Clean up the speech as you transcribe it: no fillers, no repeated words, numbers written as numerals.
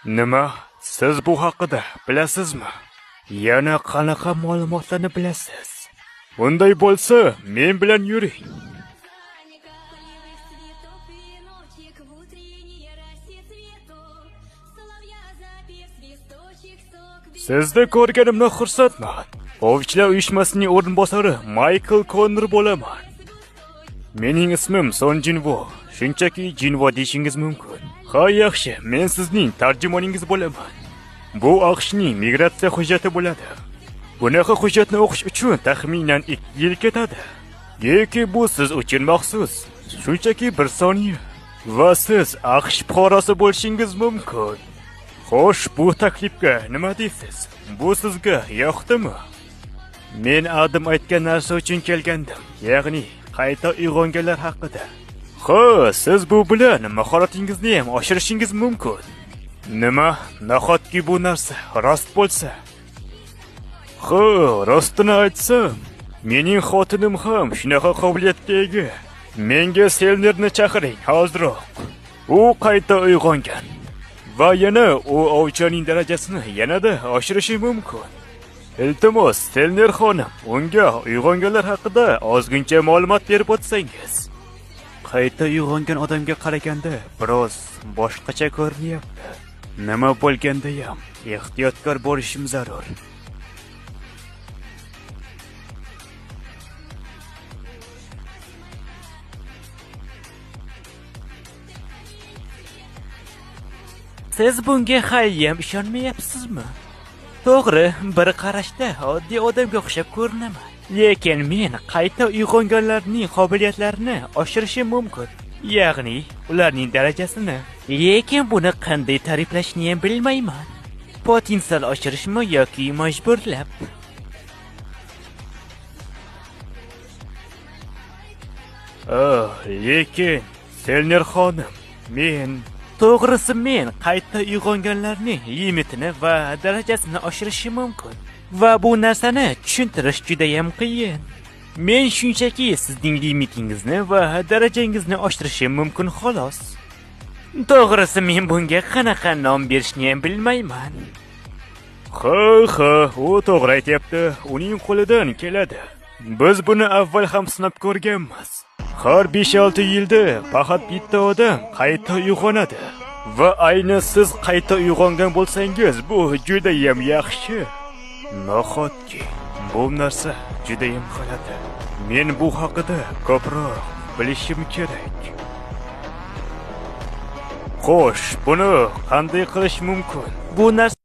Nima? Siz bu haqida bilasizmi? Yana qanaqa ma'lumotlarni bilasiz? Unday bo'lsa, men bilan yuring. Полевых цветов веночек в утренней росе цветов. Соловья запев, свисточек, сок. Sizni ko'rganimdan xursandman. Ovchilar uyushmasining o'rinbosari Maykl Konnor bo'laman. Mening ismim Son Jinvo. Shunchaki Jinvo deyishingiz mumkin. Ha, yaxshi, men sizning tarjimoningiz bo'laman. Bu AQShning migratsiya hujjati bo'ladi. Bunaqa hujjatni o'qish uchun taxminan 2 yil ketadi. Yoki bu siz uchun maxsus. Shunchaki bir soniya. Va siz AQSh fuqarosi bo'lishingiz mumkin. Xo'sh, bu taklifga nima deysiz? Bu sizga yoqdimi? Men Adam aytgan narsa uchun kelgandim, ya'ni qayta uyg'onganlar haqida. Ha, siz bu bilan mahoratingizni ham oshirishingiz mumkin. Nima? Nahotki bu narsa rost bo'lsa? Ha, rostini aytsam, mening xotinim ham shunaqa qobiliyatga ega. Menga Selnerni chaqiring hoziroq. U qayta uyg'ongan. Va yana u ovchining darajasini yanada oshirishi mumkin. Iltimos, Selner xonim, unga uyg'onganlar haqida ozgincha ma'lumot berib o'tsangiz. Qayta uyg'ongan odamga qaraganda biroz boshqacha ko'rinyapti. Nima bo'lganda ham ehtiyotkor bo'lishim zarur. Siz bunga haliyam ishonmayapsizmi? To'g'ri, bir qarashda oddiy odamga o'xshab ko'rinaman. Lekin men qayta uyg'onganlarning qobiliyatlarini oshirishim mumkin. Ya'ni ularning darajasini. Lekin buni qanday ta'riflashni ham bilmayman. Potensial oshirishmi yoki majburlab? Oh, lekin Selner xonim, men to'g'risi men qayta uyg'onganlarning limitini va darajasini oshirishim mumkin. Va bu narsani tushuntirish judayam qiyin. Men shunchaki sizning limitingizni va darajangizni oshirishim mumkin xolos. To'g'risi men bunga qanaqa nom berishni ham bilmayman. Ha, ha, u to'g'ri aytyapti. Uning qo'lidan keladi. Biz buni avval ham sinab ko'rganmiz. Har 5-6 yilda faqat bitta odam qayta uyg'onadi. Va ayni siz qayta uyg'ongan bo'lsangiz, bu judayam yaxshi. Nahotki bu narsa judayam g'alati. Men bu haqida ko'proq bilishim kerak. Xo'sh, buni qanday qilish mumkin? Bu narsa